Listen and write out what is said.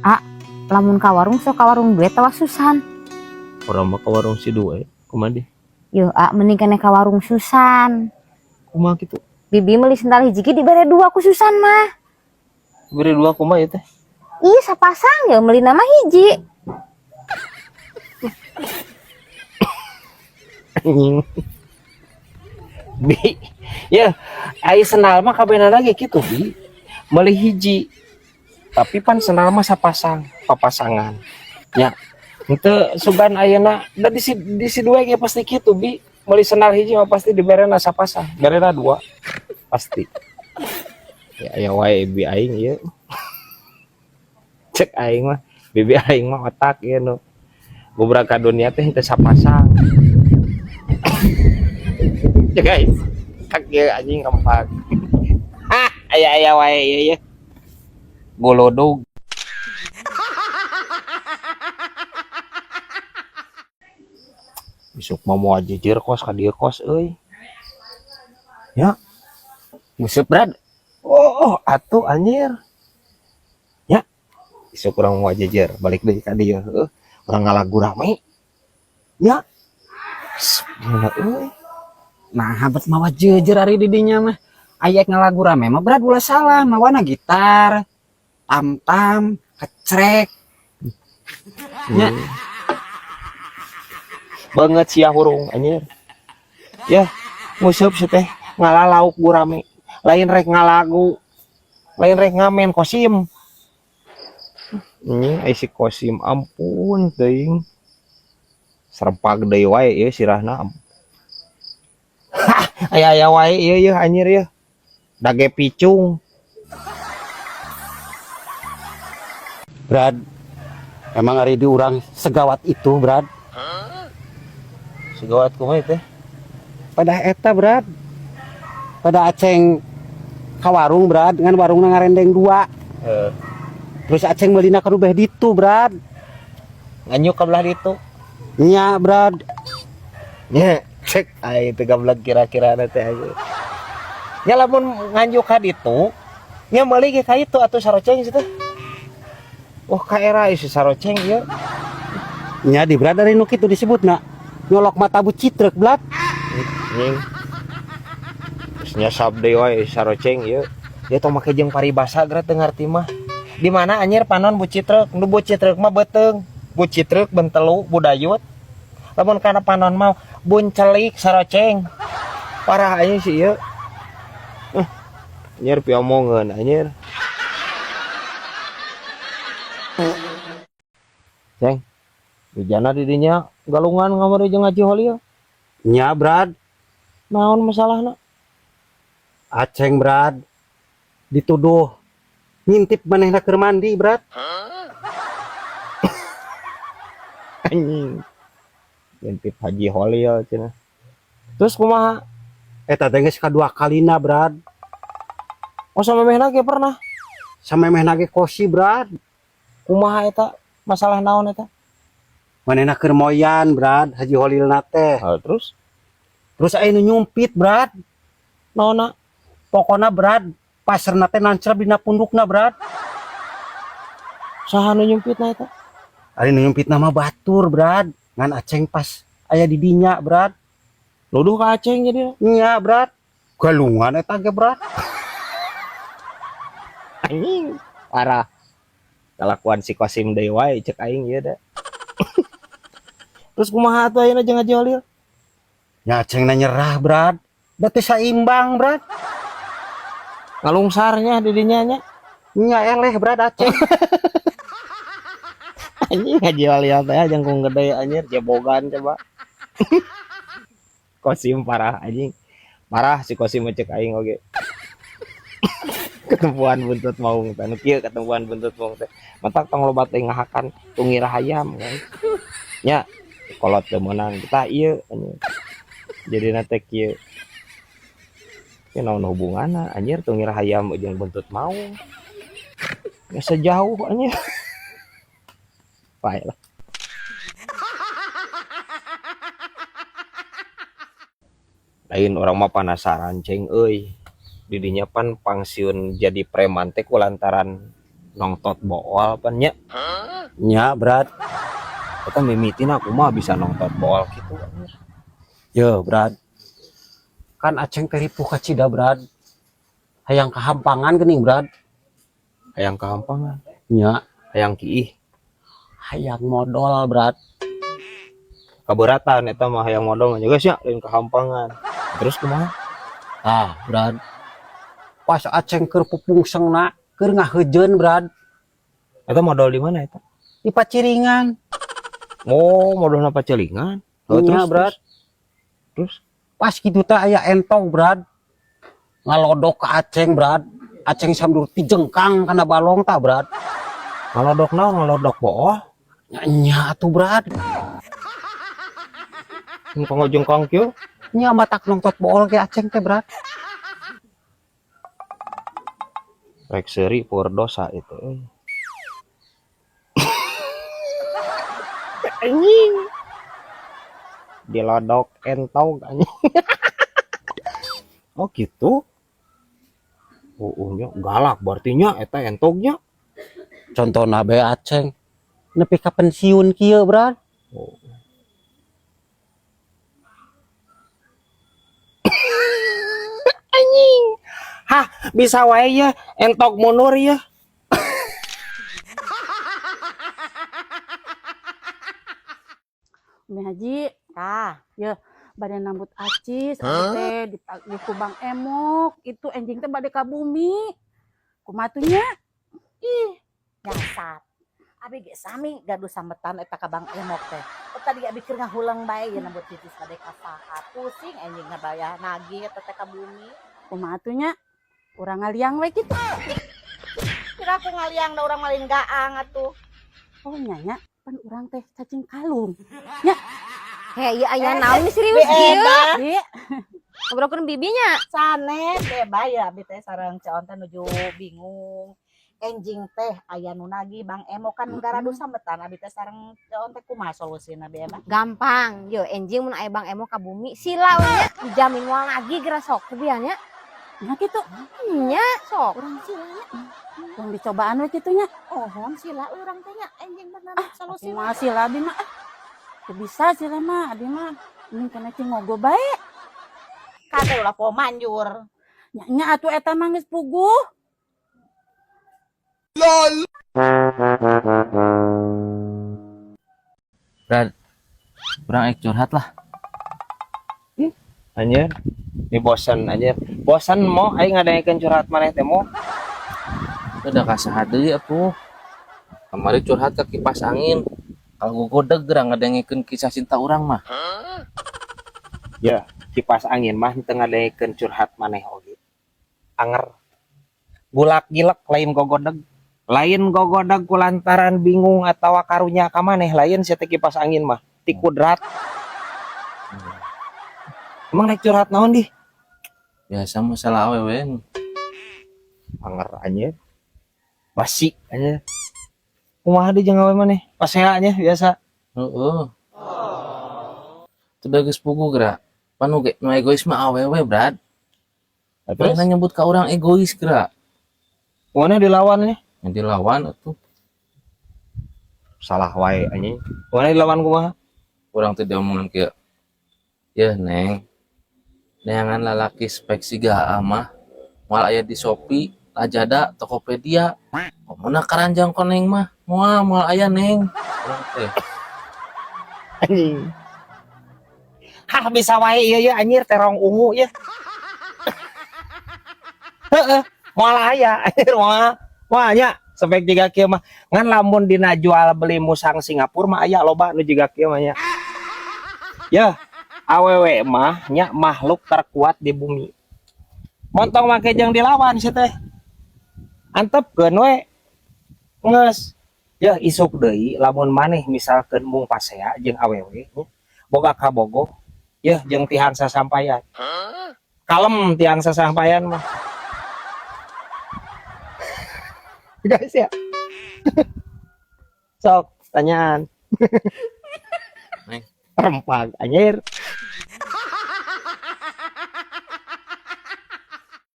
Ah, lamun ka warung sok ka warung duit tawa Susan? Urang mah ka warung si Due, kumaha deh? Yo, ah, mending keneh ka warung Susan. Kumaha kitu? Bibi meuli sendal hiji ge dibere dua ku Susan mah. Bere dua kumaha ieu teh? Iya, sapasang ya, meuli nama hiji. Anjing. Bi. Ya, ai sendal mah kabehna lagi kitu, Bi. Meuli hiji. Tapi pan sendal mah sapasang, papasangan. Ya. Henteu sugan ayeuna da di si Due ge pasti kitu, Bi. Meuli sendal hiji mah pasti diberena sapasang, berena dua. Pasti. Ya aya wae bi aing ieu. Cek aing mah, bibi aing mah otak ieu nu gubrak ka dunia teh henteu sapasang. Ya guys, kaki anjing rempak. Ah, aya-aya wae ieu ye. Golodog. Besok mah moal jujur kos ka dieu kos euy. Ya. Nguseup, Brad. Oh, atuh anjir. Ya. Besok urang moal jejer balik deui ka dieu heueuh. Urang ngalagu rame. Ya. Gila euy. Nah, bet mawa jejer ari di dinya mah. Aya ngalagu rame mah, Brad, ulah salah, mawana gitar, tam-tam, kecrek. Ya. Banget sia hurung anjir. Ya, nguseup sih teh ngala lauk gurame. Lain rek ngalagu. Lain rek ngamen Kosim. Ini ai si Kosim ampun teuing. Serempak deui wae ieu sirahna. Aya-aya wae ieu yeuh anjir yeuh. Dage picung. Brad, emang ari di urang segawat itu, Brad? Segawat kumaha teh? Pada eta, Brad. Pada Aceng ka warung, Brad, ngan warungna ngarendeng dua. Terus Aceng meulina ka nu beh ditu, Brad. Nganjuk ka belah ditu. Nya, Brad. Nya, cek aing teh gablek kira-kira teh aja. Nya lamun nganjuk ka ditu, nya meuli ge ka itu atuh saroceng situ. Oh, ka era si saroceng ieu. Nya di Brad ari nu kitu disebutna. Nyolok mata bucitreuk, Brad. Anjing. Terus nyasab deui wae saroceng ieu. Dia tong make jeung paribasa geura teu ngarti mah. Di mana anjir panon bucitreuk? Nu bucitreuk mah beuteung. Bucitreuk bentelu budayut. Lamun kana panon mah buncelik saroceng. Parah anjing si ieu. Anjir piomongeun anjir. Ceng. Bijana di dinya galungan ngamari jeung Haji Holil. Nya, Brad. Naon masalahna? Aceng, Brad. Dituduh ngintip manehna keur mandi, Brad. Anjing. Ngintip Haji Holil cenah. Terus kumaha? Eta teh geus kadua kalina, Brad. Oh, samemehna ge pernah. Samemehna ge kosi, Brad. Kumaha eta? Masalah naon eta? Manehna keur moyan, Brad, Haji Holilna teh. Hal, terus? Terus aya nu nyumpit, Brad. Naonna? Pokona, Brad, pasarna teh nancreb dina pundukna, Brad. Saha nu nyumpitna eta? Ari nu nyumpitna mah batur, Brad. Ngan Aceng pas aya di dinya, Brad. Nuduh ka Aceng jadi? Nya, Brad. Galungan eta ge, Brad. Anjing, parah. Kalakuan si Kosim deui wae cek aing ieu da. Terus kumaha atuh ayeuna jeung Haji Holil? Nya Aceng na nyerah, Brad. Da teu saimbang, Brad. Ngalungsarnya di dinya nya. Nya eleh, Brad, Aceng. Anjing Haji Holil teh jangkung gede anjir jebogan coba. Kosim parah anjing. Parah si Kosim cek aing oge. Ketempuan buntut maung teh. Nu kieu ketempuan buntut maung teh. Matak tong loba teh ngahakan tungir hayam kan. Nya kolot teu meunang tah ieu anjing. Jadina teh kieu. Ieu naon hubunganna anjir tungir hayam jeung buntut maung. Geus sejauh anjir. Bae lah. Lain orang mah penasaran ceng euy. Didinya pan pangsiun jadi preman teh kulantaran Nongtot bool pan nya. Nya, Brad. Eta mimitina kumaha bisa nongtot bool kitu, anjir? Yo, Brad. Kan aceng teh ripuh kacida, Brad. Hayang kahampangan geuning, Brad. Hayang kahampangan. Nya. Hayang kiih. Hayang modal, Brad. Kaberatan eta mah hayang modal mah geus nya lain kahampangan. Terus kumaha? Ah, Brad. Pas aceng keur pupungsengna, keur ngaheujeun, Brad. Eta modal di mana eta? Di paciringan. Oh, modalna paciringan. Oh, Nya, terus, Brad. Terus, Pas kitu teh aya entog, Brad. Ngalodok ke aceng, Brad. Aceng samdur tijengkang kana balong tah, Brad. Ngalodok naon? Ngalodok bool? Nya nya atuh, Brad. Engkong ngajengkang kieu? Nya matak nongtot bool ke aceng teh, Brad. Rek seuri pur dosa itu euy. Anjing. Dilodok entog anjing. Oh gitu. Oh, nya galak berarti nya eta entognya. Contohna bae aceng nepi ka pensiun kieu, Brad. Oh. Anjing. Hah, bisa wae ya entok mundur ya. Umi Haji, Tah, ya bade nambut acis, teh di kubang emok, itu enjing teh bade ka bumi. Kumaha tuh nya? Ih, nyasar. Abi ge sami gaduh sambetan eta ka Bang Emok teh. Oh, tadi abi keur ngahuleng bae ya nambut titis bade ka saha. Pusing enjing ngabayar nagih eta teh ka bumi. Kumaha tuh nya? Urang ngaliang we kitu. Kira aku ngaliang da urang malin gaang atuh. Oh nya nya, pan urang teh cacing kalung. Nya. Heh, ieu aya naon nih serius kieu? Bi. Ngobrolkeun bibinya. Sanes be bae abi teh sareng Ceon teh nuju bingung. Enjing teh aya nu nagih Bang Emok kan garadu sambetan abi teh sareng Ceon teh kumaha solusina bi emang? Gampang, yo enjing mun aya Bang Emok ka bumi sila we nya dijamin moal nagih geura sok kieu nya. Nya kitu. Nya sok. Urang sila nya. Urang dicobaan we kitu nya. Ohon sila urang teh nya enjing bener solusi. Kumaha sila abi mah? Teu bisa sila mah abi mah. Mending kana cing ngogo bae. Kade ulah poho manjur. Nya nya atuh eta mah geus puguh. LOL. Brad, urang ek curhat lah. Anjir, ini bosan anjir. Bosan mo aing ngadengekeun curhat maneh teh mo. Udah kasaha deui atuh. Kamari curhat ke kipas angin. Kalau gogodeg geura ngadengekeun kisah cinta urang mah. Ya, kipas angin mah teu ngadengekeun curhat maneh oge. Anger. Gulak gilek lain gogodeg. Lain gogodeg kulantaran bingung atawa karunya ka maneh lain sia teh kipas angin mah. Ti kudrat. Emang rek curhat naon dih? Biasa masalah awewe. Anger anjir. Basi anjir. Kumaha deui jeung awewe maneh? Pasea nya biasa. Heeh. Teu da geus puguh geura. Pan nu ge nu egois mah awewe, Brad. Nah, terus? Pernah nyebut ka urang egois geura. Kumaha dilawan nya? Yang dilawan atuh. Salah wae anjing. Kumaha dilawan kumaha? Urang teh diomongan kieu. Yeuh, Neng. Neangan lalaki spek siga mah moal aya di Shopee, Lazada, Tokopedia. Komo karanjang koneng mah moal moal aya, Neng. Urang teh. Anjing. Hah, bisa wae ieu ya anjir terong ungu ya. Heeh, moal aya anjir moal. Moal nya spek jiga kieu mah. Ngan lamun dina jual beli musang Singapura mah aya loba nu jiga kieu mah nya. Ya, awewe mah nya makhluk terkuat di bumi. Montong make jeung dilawan sia teh. Antepkeun we. Geus. Ya isuk deui lamun maneh misalkeun mung pasea jeung awewe nya, boga kabogoh ya jeung tihang sasampayan. Kalem tihang sasampayan mah. Guys ya. Sok tanyaan. Neng. Rempag anjir.